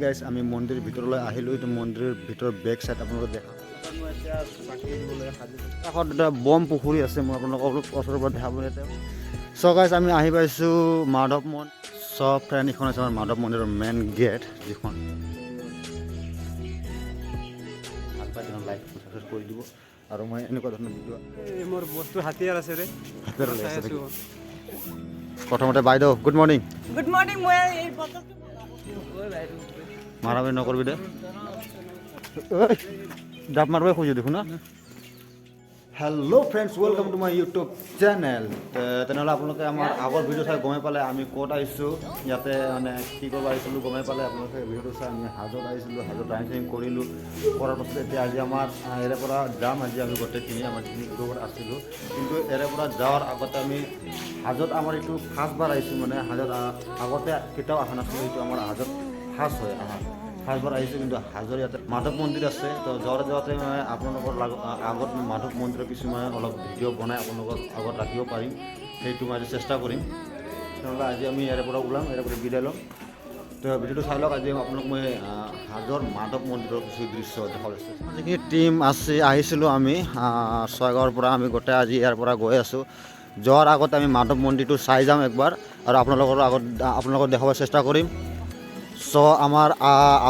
গাইছ, আমি মন্দিৰ ভিতৰলৈ আহিলোঁ। এইটো মন্দিৰৰ ভিতৰৰ বেক চাইড আপোনালোকে দেখা। কাষত এটা বম পুখুৰী আছে, মই আপোনালোকক অলপ ওচৰৰ পৰা দেখাব ইয়াতে। চ' গাইছ, আমি আহি পাইছোঁ মাধৱ মন্দিৰ। চ' ফ্ৰেণ্ড, এইখন হৈছে আমাৰ মাধৱ মন্দিৰৰ মেইন গেট যিখন। ভাল পাই তেনেহ'লে লাইক, ছাবস্ক্ৰাইব কৰি দিব আৰু মই এনেকুৱা ধৰণৰ ভিডিঅ' এই মোৰ বস্তু হাতিয়াৰ আছে ৰে। হাতেৰে লৈ চাই আছে আছো। নেকি? প্ৰথমতে বাইদেউ, গুড মৰ্ণিং। Good morning. মই এই বটলটো মাৰামাৰি নকৰিবি দে। ঐ, জাপ মাৰিবই খুজি দেখোন না। Hello friends, welcome to my YouTube channel. তেনেহ'লে আপোনালোকে আমাৰ আগৰ ভিডিঅ' চাই গমেই পালে আমি ক'ত আহিছোঁ, ইয়াতে মানে কি কৰিব আহিছিলোঁ গমেই পালে আপোনালোকে ভিডিঅ'টো চাই। আমি হাজোত আহিছিলোঁ, হাজোত ৰানিং চানিং কৰিলোঁ। কৰাৰ পাছত এতিয়া আজি আমাৰ ইয়াৰে পৰা যাম। আজি আমি গোটেইখিনি আমাৰ যিখিনি গ্ৰুপত আছিলোঁ। কিন্তু ইয়াৰে পৰা যোৱাৰ আগতে আমি হাজোত আমাৰ এইটো ফাৰ্ষ্টবাৰ আহিছোঁ, মানে হাজোত আগতে কেতিয়াও অহা নাছিলোঁ। এইটো আমাৰ হাজোত ফাৰ্ষ্ট হয় অহা, ফাৰ্ষ্টবাৰ আহিছোঁ। কিন্তু হাজোৰ ইয়াতে মাধৱ মন্দিৰ আছে। তো যাওঁতে যাওঁতে মানে আপোনালোকৰ আগত মাধৱ মন্দিৰৰ কিছুমান অলপ ভিডিঅ' বনাই আপোনালোকৰ আগত ৰাখিব পাৰিম, সেইটো মই আজি চেষ্টা কৰিম। তেনেহ'লে আজি আমি ইয়াৰে পৰা ওলাম, ইয়াৰে পৰা বিদায় ল'ম। তো ভিডিঅ'টো চাই লওক। আজি আপোনালোক মই হাজোৰ মাধৱ মন্দিৰৰ কিছু দৃশ্য দেখাব চেষ্টা। যিখিনি টীম আছে আহিছিলোঁ আমি ছয়গাঁৱৰ পৰা, আমি গোটেই আজি ইয়াৰ পৰা গৈ আছোঁ। যোৱাৰ আগতে আমি মাধৱ মন্দিৰটো চাই যাম একবাৰ আৰু আপোনালোকৰ আগত আপোনালোকক দেখাব চেষ্টা কৰিম। চ' আমাৰ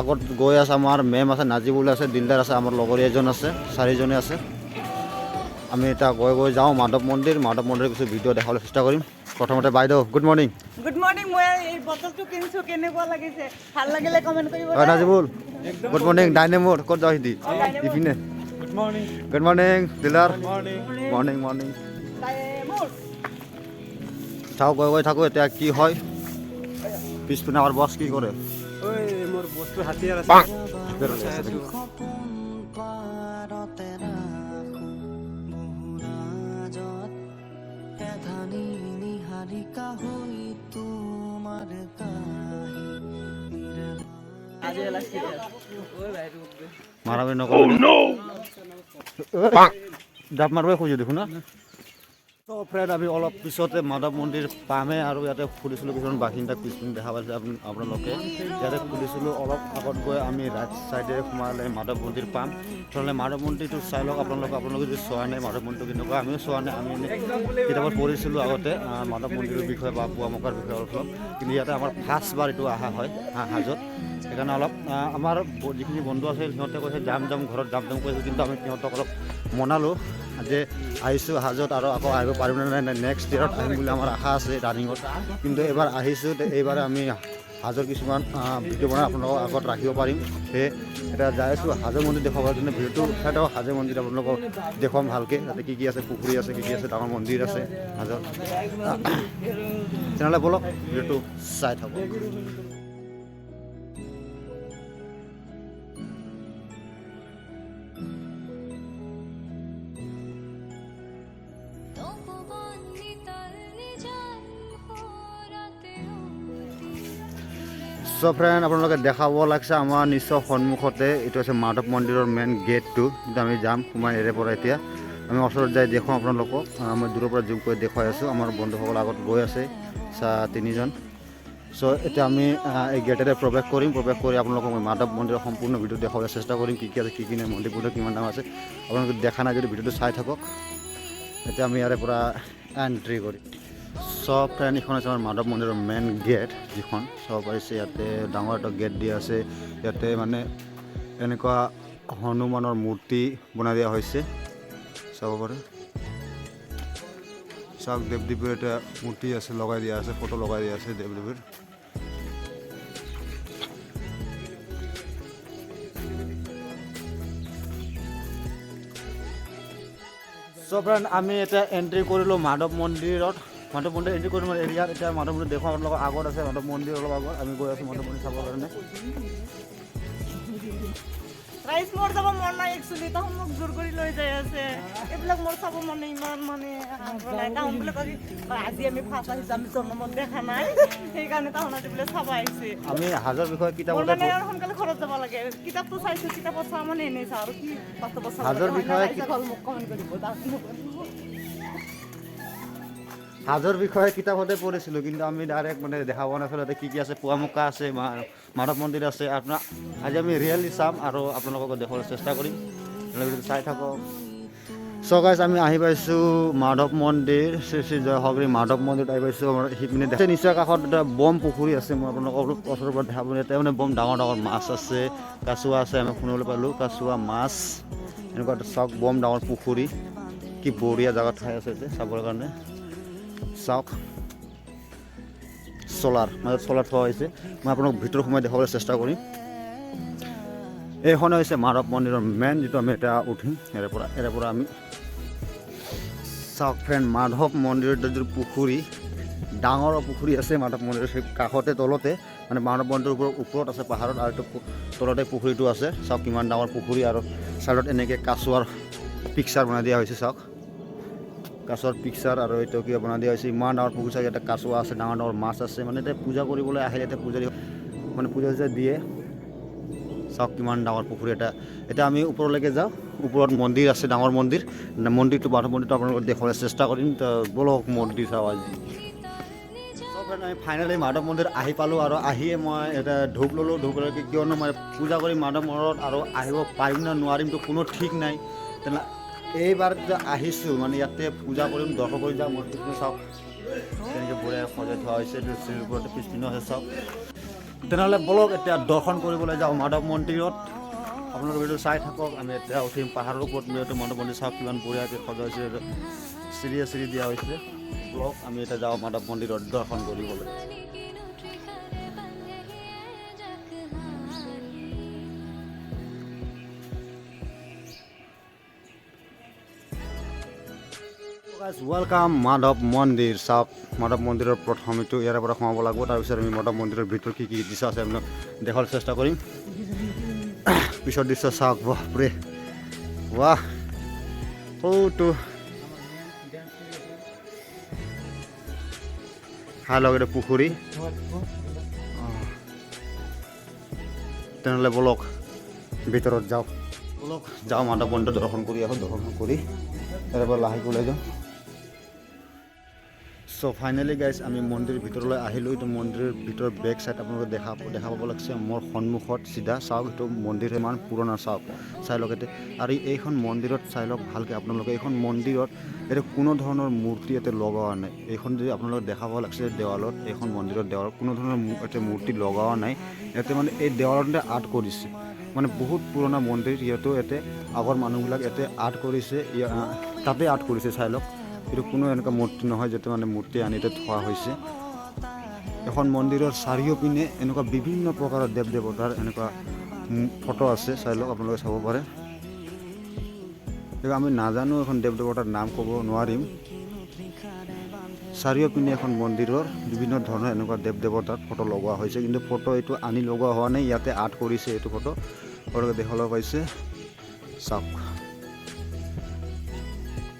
আগত গৈ আছে আমাৰ মেম আছে, নাজিবুল আছে, দিলদাৰ আছে, আমাৰ লগৰী এজন আছে, চাৰিজনে আছে। আমি এতিয়া গৈ গৈ যাওঁ মাধৱ মন্দিৰ। মাধৱ মন্দিৰৰ কিছু ভিডিঅ' দেখাবলৈ চেষ্টা কৰিম। প্ৰথমতে বাইদেউ, গুড মৰ্ণিং। Good morning. মই এই বটলটো কিনিছো, কেনেকুৱা লাগিছে? ভাল লাগিলে কমেণ্ট কৰিব। হয়, নাজিবুল, গুড মৰ্ণিং। ডাইনেমোৰ ক'ত যাওঁ সিদি ইপিনে। Good morning. Good morning Dildar. Morning. Morning, morning. মোৰ চাওঁ, গৈ গৈ থাকোঁ, এতিয়া কি হয়। পিছপিনে আমাৰ বছ কি কৰে? ঐ, মোৰ বস্তু হাতিয়াৰ আছে। হাতেৰে লৈ চাই আছে আছো। নেকি? পাৰতে ৰাখো বহুৰাজত এধানি নিহাৰিকা হৈ তোমাৰ কাহি। মাৰামাৰি নকৰিবি। জাপ মাৰিবই খুজি দেখোন না। চ' ফ্ৰেণ্ড, আমি অলপ পিছতে মাধৱ মন্দিৰ পামেই আৰু ইয়াতে খুলিছিলোঁ কিছুমান বাসিন্দাক, পিছপিনে দেখা পাইছে আপোনালোকে। ইয়াতে খুলিছিলোঁ, অলপ আগত গৈ আমি ৰাইট চাইডে সোমালে মাধৱ মন্দিৰ পাম। তেনেহ'লে মাধৱ মন্দিৰটো চাই লওক আপোনালোকে। আপোনালোকে যদি চোৱা নাই মাধৱ মন্দিৰটো কেনেকুৱা, আমিও চোৱা নাই। আমি এনেই কিতাপত পঢ়িছিলোঁ আগতে মাধৱ মন্দিৰৰ বিষয়ে বা পোৱামক্কাৰ বিষয়ে অলপ অলপ। কিন্তু ইয়াতে আমাৰ ফাৰ্ষ্টবাৰ এইটো অহা হয় হাজোত, সেইকাৰণে অলপ আমাৰ যিখিনি বন্ধু আছিল সিহঁতে কৈছে যাম যাম, ঘৰত যাম যাম কৈছে। কিন্তু আমি সিহঁতক অলপ মনালোঁ যে আহিছোঁ হাজোত আৰু আকৌ আহিব পাৰিম নে নাই, নেক্সট ইয়েৰত আহিম বুলি আমাৰ আশা আছে ৰানিঙত। কিন্তু এইবাৰ আহিছোঁ, তে এইবাৰ আমি হাজোৰ কিছুমান ভিডিঅ' বনাই আপোনালোকৰ আগত ৰাখিব পাৰিম। সেয়ে এতিয়া যাই আছোঁ হাজো মন্দিৰ দেখুৱাবৰ কাৰণে। ভিডিঅ'টো চাই থাকক। হাজো মন্দিৰ আপোনালোকক দেখুৱাম ভালকৈ, তাতে কি কি আছে, পুখুৰী আছে, কি কি আছে, ডাঙৰ মন্দিৰ আছে হাজোত। তেনেহ'লে ব'লক, ভিডিঅ'টো চাই থাকক। তপবন নিতাল নিজান রাতে। চ' ফ্ৰেণ্ড, আপোনালোকে দেখাব লাগিছে আমাৰ নিশ্চয় সন্মুখতে এইটো হৈছে মাধৱ মন্দিৰৰ মেইন গেটটো। কিন্তু আমি যাম সোমাই ইয়াৰে পৰা। এতিয়া আমি ওচৰত যাই দেখুৱাম আপোনালোকক। মই দূৰৰ পৰা জুম কৰি দেখুৱাই আছোঁ। আমাৰ বন্ধুসকল আগত গৈ আছে তিনিজন। চ' এতিয়া আমি এই গেটেৰে প্ৰৱেশ কৰিম। প্ৰৱেশ কৰি আপোনালোকক মই মাধৱ মন্দিৰৰ সম্পূৰ্ণ ভিডিঅ' দেখুৱাবলৈ চেষ্টা কৰিম, কি কি আছে, কি কি নাই, মন্দিৰবোৰত কিমান দাম আছে। আপোনালোকে দেখা নাই যদি ভিডিঅ'টো চাই থাকক। এতিয়া আমি ইয়াৰে পৰা এণ্ট্ৰি কৰিম। চব ফ্ৰেণ্ড, এইখন হৈছে আমাৰ মাধৱ মন্দিৰৰ মেইন গেট যিখন চাব পাৰিছে। ইয়াতে ডাঙৰ এটা গেট দিয়া আছে। ইয়াতে মানে এনেকুৱা হনুমানৰ মূৰ্তি বনাই দিয়া হৈছে, চাব পাৰে। চাওক, দেৱদেৱীৰ এটা মূৰ্তি আছে, লগাই দিয়া আছে, ফটো লগাই দিয়া আছে দেৱদেৱীৰ। চ' ফ্ৰেণ্ড, আমি এতিয়া এণ্ট্ৰি কৰিলোঁ মাধৱ মন্দিৰত। মাধৱ মন্দিৰ এণ্ট্ৰি কৰিলোঁ এৰিয়াত। এতিয়া মাধৱ মন্দিৰ দেখুৱাম আপোনালোকৰ। আগত আছে মাধৱ মন্দিৰ, অলপ আগত আমি গৈ আছোঁ মাধৱ মন্দিৰ চাবৰ কাৰণে। ৰাইজ, মোৰ যাব মন নাই একচুৱেলি। তাহোন মোক জোৰ কৰি লৈ যাই আছে। এইবিলাক মোৰ চাব মন নাই, ইমান মানে আগ্ৰহ নাই। তাহোন বোলে কয় আজি আমি ফাৰ্ষ্ট আহিছোঁ, আমি জন্মত দেখা নাই, সেইকাৰণে তাহোন আজি বোলে চাব আহিছে। আমি হাজোৰ বিষয়ে মোৰ কিতাপতে মানে আৰু সোনকালে ঘৰত যাব লাগে। কিতাপটো চাইছোঁ, কিতাপত চাওঁ মানে এনেই চাওঁ আৰু কি বাস্তৱত চাব হাজোৰ লাগে, হয় না? বিষয়ে ৰাইজে হ'ল মোক কমেণ্ট কৰিব, তাহোন নকৰিব। হাজোৰ বিষয়ে কিতাপতে পঢ়িছিলোঁ, কিন্তু আমি ডাইৰেক্ট মানে দেখা পোৱা নাছিলোঁ তাতে কি কি আছে। পোৱামক্কা আছে, মাধৱ মন্দিৰ আছে। আপোনাৰ আজি আমি ৰিয়েলি চাম আৰু আপোনালোকক দেখুৱাবলৈ চেষ্টা কৰিম, চাই থাকক। চ' গাইজ, আমি আহি পাইছোঁ মাধৱ মন্দিৰ, শ্ৰী শ্ৰী জয় হগৰি মাধৱ মন্দিৰত আহি পাইছোঁ। আমাৰ সিপিনে নিচৰ কাষত এটা বম পুখুৰী আছে, মই আপোনালোকক অলপ ওচৰৰ পৰা দেখা পাওঁ। ইয়াতে মানে বম ডাঙৰ ডাঙৰ মাছ আছে, কাছুৱা আছে, আমি শুনিবলৈ পালোঁ কাছুৱা মাছ। এনেকুৱা এটা চাওক বম ডাঙৰ পুখুৰী, কি বঢ়িয়া জেগা ঠাই আছে ইয়াতে চাবৰ কাৰণে। চাওক চলাৰ, মাজত চলাৰ থোৱা হৈছে। মই আপোনাক ভিতৰত সোমাই দেখুৱাবলৈ চেষ্টা কৰিম। এইখনে হৈছে মাধৱ মন্দিৰৰ মেইন, যিটো আমি এতিয়া উঠিম ইয়াৰে পৰা আমি। চাওক ফ্ৰেণ্ড, মাধৱ মন্দিৰৰ যিটো পুখুৰী, ডাঙৰ পুখুৰী আছে মাধৱ মন্দিৰৰ সেই কাষতে তলতে, মানে মাধৱ মন্দিৰৰ ওপৰত আছে পাহাৰত, আৰু এইটো তলতে পুখুৰীটো আছে। চাওক কিমান ডাঙৰ পুখুৰী, আৰু ছাইডত এনেকৈ কাছুৱাৰ পিকচাৰ বনাই দিয়া হৈছে। চাওক কাছৰ পিকচাৰ আৰু এইটো কিবা বনাই দিয়া হৈছে। ইমান ডাঙৰ পুখুৰী, চাওক ইয়াতে কাছুৱা আছে, ডাঙৰ ডাঙৰ মাছ আছে। মানে এতিয়া পূজা কৰিবলৈ আহিলে ইয়াতে পূজা মানে পূজা চূজা দিয়ে। চাওক কিমান ডাঙৰ পুখুৰী এটা। এতিয়া আমি ওপৰলৈকে যাওঁ, ওপৰত মন্দিৰ আছে, ডাঙৰ মন্দিৰ। মন্দিৰটো, মাধৱ মন্দিৰটো আপোনালোকক দেখুৱাবলৈ চেষ্টা কৰিম। তো ব'লক মন্দিৰ চাওঁ আজি। আমি ফাইনেলি মাধৱ মন্দিৰ আহি পালোঁ, আৰু আহিয়ে মই এটা ধূপ ল'লোঁ। ধূপ লৈ কিয়নো মই পূজা কৰি মাধৱ মন্দিৰত আৰু আহিব পাৰিম নে নোৱাৰিমতো কোনো ঠিক নাই। তেনে এইবাৰ যে আহিছোঁ মানে ইয়াতে পূজা কৰিম, দৰ্শন কৰি যাম। মন্দিৰটো চাওক তেনেকৈ বঢ়িয়া সজাই থোৱা হৈছে, এইটো চিৰিৰ ওপৰতে পিছপিনেও আছে চাওক। তেনেহ'লে ব'লক এতিয়া দৰ্শন কৰিবলৈ যাওঁ মাধৱ মন্দিৰত। আপোনালোকে ভিডিঅ' চাই থাকক। আমি এতিয়া উঠিম পাহাৰৰ ওপৰত। এইটো মাধৱ মন্দিৰ চাওক কিমান বঢ়িয়াকৈ সজাইছে, চিৰিয়ে চিৰি দিয়া হৈছে। ব'লক আমি এতিয়া যাওঁ মাধৱ মন্দিৰত দৰ্শন কৰিবলৈ। কিনো তৃষাৰে বান্ধে এজাক হাঁহি। Welcome Madhav মন্দিৰ। চাওক মাধৱ মন্দিৰৰ প্ৰথম এইটো ইয়াৰে পৰা সোমাব লাগিব। তাৰপিছত আমি মাধৱ মন্দিৰৰ ভিতৰত কি কি দৃশ্য আছে আপোনাক দেখাৰ চেষ্টা কৰিম। পিছৰ দৃশ্য চাওক, বাপৰে ৱাহ, সৌটো হাই লগতে পুখুৰী। তেনেহ'লে ব'লক ভিতৰত যাওঁ, ব'লক যাওঁ মাধৱ মন্দিৰ দৰ্শন কৰি আহোঁ। দৰ্শন কৰি ইয়াৰে পৰা লাহেকৈ ওলাই যাওঁ। চ' ফাইনেলি গাইজ, আমি মন্দিৰ ভিতৰলৈ আহিলোঁ। এইটো মন্দিৰৰ ভিতৰৰ বেক চাইড আপোনালোকে দেখা দেখা পাব লাগিছে মোৰ সন্মুখত চিধা। চাওক এইটো মন্দিৰ ইমান পুৰণা, চাওক চাই লওক ইয়াতে। আৰু এইখন মন্দিৰত চাই লওক ভালকৈ আপোনালোকে, এইখন মন্দিৰত ইয়াতে কোনো ধৰণৰ মূৰ্তি ইয়াতে লগোৱা নাই। এইখন যদি আপোনালোকে দেখা পাব লাগিছে দেৱালত, এইখন মন্দিৰৰ দেৱালত কোনো ধৰণৰ ইয়াতে মূৰ্তি লগোৱা নাই। ইয়াতে মানে এই দেৱালতে আৰ্ট কৰিছে, মানে বহুত পুৰণা মন্দিৰ যিহেতু ইয়াতে আগৰ মানুহবিলাক ইয়াতে আৰ্ট কৰিছে, তাতে আৰ্ট কৰিছে। চাই লওক, এইটো কোনো এনেকুৱা মূৰ্তি নহয় যিটো মানে মূৰ্তি আনি ইয়াতে থোৱা হৈছে। এখন মন্দিৰৰ চাৰিওপিনে এনেকুৱা বিভিন্ন প্ৰকাৰৰ দেৱ দেৱতাৰ এনেকুৱা ফটো আছে। চাই লওক, আপোনালোকে চাব পাৰে। এইবোৰ আমি নাজানো, এখন দেৱ দেৱতাৰ নাম ক'ব নোৱাৰিম। চাৰিওপিনে এখন মন্দিৰৰ বিভিন্ন ধৰণৰ এনেকুৱা দেৱ দেৱতাৰ ফটো লগোৱা হৈছে, কিন্তু ফটো এইটো আনি লগোৱা হোৱা নাই, ইয়াতে আৰ্ট কৰিছে এইটো ফটো আপোনালোকে দেখিবলৈ পাইছে। চাওক,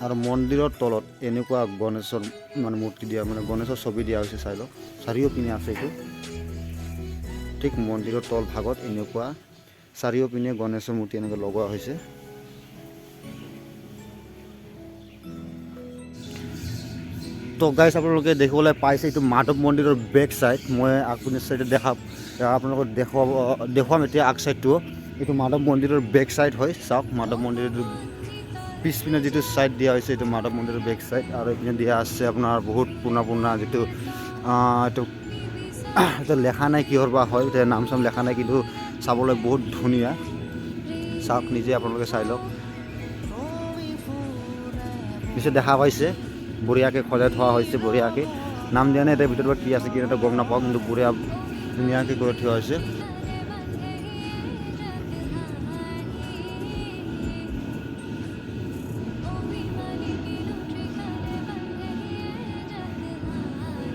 আৰু মন্দিৰৰ তলত এনেকুৱা গণেশৰ মানে মূৰ্তি দিয়া, মানে গণেশৰ ছবি দিয়া হৈছে। চাই লওক, চাৰিওপিনে আছে এইটো। ঠিক মন্দিৰৰ তল ভাগত এনেকুৱা চাৰিওপিনে গণেশৰ মূৰ্তি এনেকৈ লগোৱা হৈছে। তো গাইছ, আপোনালোকে দেখিবলৈ পাইছে এইটো মাধৱ মন্দিৰৰ বেক চাইড। মই আগপিনে চাইডে দেখা আপোনালোকক দেখুৱাম এতিয়া আগ চাইডটো। এইটো মাধৱ মন্দিৰৰ বেক চাইড হয়। চাওক, মাধৱ মন্দিৰৰ পিছপিনে যিটো চাইড দিয়া হৈছে এইটো মাধৱ মন্দিৰৰ বেক চাইড। আৰু এইপিনে দিয়া আছে আপোনাৰ বহুত পুৰণা পুৰণা যিটো এইটো এইটো লেখা নাই কিহৰ বা হয়, এতিয়া নাম চাম লেখা নাই, কিন্তু চাবলৈ বহুত ধুনীয়া। চাওক নিজে আপোনালোকে চাই লওক। পিছে দেখা পাইছে বঢ়িয়াকৈ সজাই থোৱা হৈছে, বঢ়িয়াকৈ। নাম দিয়া নাই এতিয়া ভিতৰত বা কি আছে কি নাই গম নাপাওঁ, কিন্তু বঢ়িয়া ধুনীয়াকৈ কৰি থোৱা হৈছে। অভিমানী কিনো তৃষাৰে বান্ধে এজাক হাঁহি।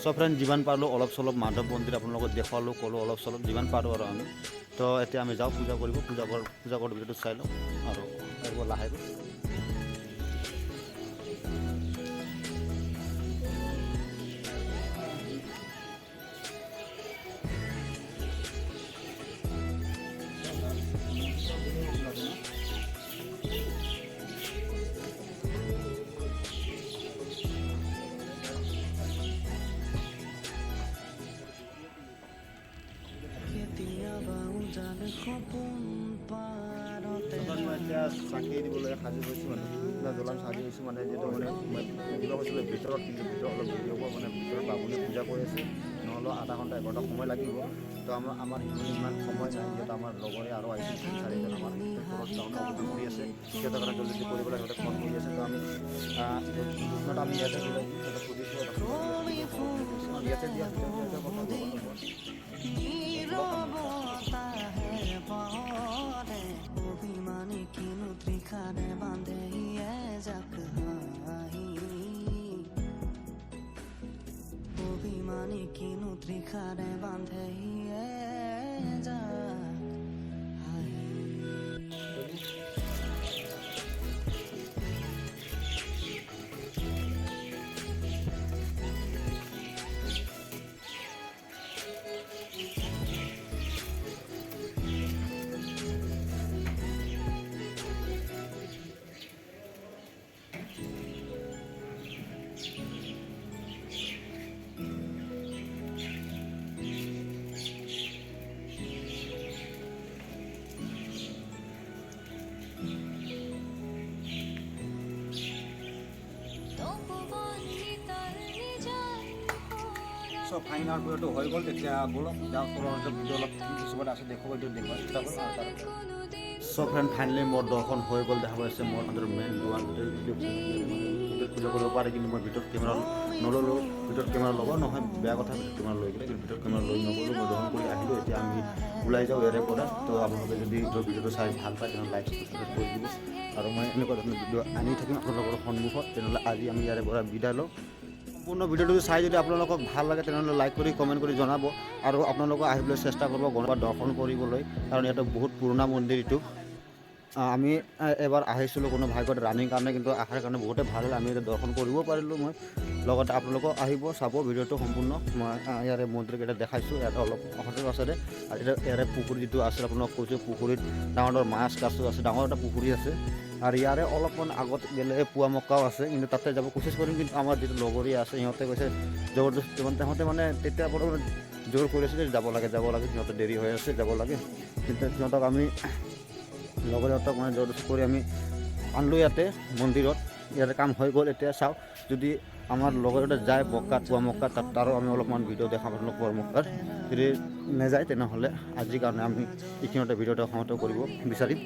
চ' ফ্ৰেণ্ড, যিমান পাৰোঁ অলপ চলপ মাধৱ মন্দিৰ আপোনালোকক দেখুৱালোঁ, ক'লোঁ অলপ চলপ যিমান পাৰোঁ আৰু আমি। তো এতিয়া আমি যাওঁ পূজা কৰিব। পূজা কৰাৰ ভিডিঅ'টো চাই লওঁ আৰু আহিব লাহেকৈ। সপোন পাৰতে মই এতিয়া চাকি দিবলৈ সাজু হৈছোঁ, মানে ধূপ জ্বলাম সাজু হৈছোঁ। মানে যিহেতু মানে মই দিব কৈছিলোঁ ভিতৰত, কিন্তু ভিতৰত অলপ দেৰি হ'ব, মানে ভিতৰত বামুণে পূজা কৰি আছে, নহ'লেও আধা ঘণ্টা এঘণ্টা সময় লাগিব। তো আমাৰ ইমান সময় নাই, যিহেতু আমাৰ লগৰে আৰু আহিছে তিনি চাৰিজন, আমাৰ ঘৰত টাউনত অপেক্ষা কৰি আছে, সিহঁতৰ কাৰণে জলদি জলদি কৰিব লাগে, সিহঁতে ফোন কৰি আছে। তো আমি ধূপত আমি ইয়াতে জ্বলাই দিম। সিহঁতক সুধিছোঁ, ইয়াতে দিয়া কথা। নীৰৱতাহে পাহৰে অভিমানে কিনো তৃষাৰে বান্ধে এজাক হাঁহি, অভিমানে কিনো তৃষাৰে বান্ধে এজাক হাঁহি। তপোবন শীতল নিজন। চ' ফাইনেল পূজাটো হৈ গ'ল। এতিয়া ব'লক যাওঁ, তলৰ ভিডিঅ' অলপ কিছুমান আছে দেখুৱাব, এইটো দেখুৱাব চেষ্টা কৰিম আৰু তাৰ। চ' ফ্ৰেণ্ড, ফাইনেলি মোৰ দৰ্শন হৈ গ'ল। দেখা পাইছে মোৰ মেইন দুৱাৰ ভিতৰত পূজা কৰিব পাৰে, কিন্তু মই ভিতৰত কেমেৰা নল'লোঁ। ভিতৰত কেমেৰা ল'ব নহয়, বেয়া কথা ভিতৰত কেমেৰা লৈ গ'লে, কিন্তু ভিতৰত কেমেৰা লৈ নগ'লোঁ। মই দৰ্শন কৰি আহিলোঁ। এতিয়া আমি ওলাই যাওঁ ইয়াৰে পৰা। তো আপোনালোকে যদি এইটো ভিডিঅ'টো চাই ভাল পায়, তেনেহ'লে লাইক ছাবস্ক্ৰাইব কৰি দিব আৰু মই এনেকুৱা ধৰণৰ ভিডিঅ' আনি থাকিম আপোনালোকৰ সন্মুখত। তেনেহ'লে আজি আমি ইয়াৰে পৰা বিদায় লওঁ। সম্পূৰ্ণ ভিডিঅ'টো চাই যদি আপোনালোকক ভাল লাগে, তেনেহ'লে লাইক কৰি কমেণ্ট কৰি জনাব আৰু আপোনালোকে আহিবলৈ চেষ্টা কৰিব গণবা দৰ্শন কৰিবলৈ, কাৰণ ইয়াতে বহুত পুৰণা মন্দিৰ এইটো। আমি এবাৰ আহিছিলোঁ কোনো ভাগ্যত ৰানিং কাৰণে, কিন্তু অহাৰ কাৰণে বহুতে ভাল হ'ল, আমি এতিয়া দৰ্শন কৰিব পাৰিলোঁ মই লগতে। আপোনালোকেও আহিব, চাব ভিডিঅ'টো সম্পূৰ্ণ। মই ইয়াৰে মন্দিৰকেইটা দেখাইছোঁ। ইয়াতে অলপ হোটেল আছে আৰু এতিয়া ইয়াৰে পুখুৰী যিটো আছে, আপোনাক কৈছোঁ, পুখুৰীত ডাঙৰ ডাঙৰ মাছ কাছো আছে, ডাঙৰ এটা পুখুৰী আছে। আৰু ইয়াৰে অলপমান আগত গ'লে পোৱা মক্কাও আছে, কিন্তু তাতে যাব কোচিছ কৰিম। কিন্তু আমাৰ যিটো লগৰীয়া আছে, সিহঁতে কৈছে জবৰদস্তি, মানে তাহাঁতে মানে তেতিয়াৰ পৰা মানে জোৰ কৰি আছে যে যাব লাগে, যাব লাগে, সিহঁতে দেৰি হৈ আছে, যাব লাগে। কিন্তু সিহঁতক আমি লগৰীয়াহঁতক মানে জবৰদস্তি কৰি আমি আনিলোঁ ইয়াতে মন্দিৰত। ইয়াতে কাম হৈ গ'ল। এতিয়া চাওঁ, যদি আমাৰ লগৰতে যায় মক্কাত, পোৱা মক্কাত, তাত তাৰো আমি অলপমান ভিডিঅ' দেখাম আপোনালোক পোৱা মক্কাত। যদি নাযায়, তেনেহ'লে আজিৰ কাৰণে আমি এইখিনিতে ভিডিঅ'টো সমাপ্ত কৰিব বিচাৰিম।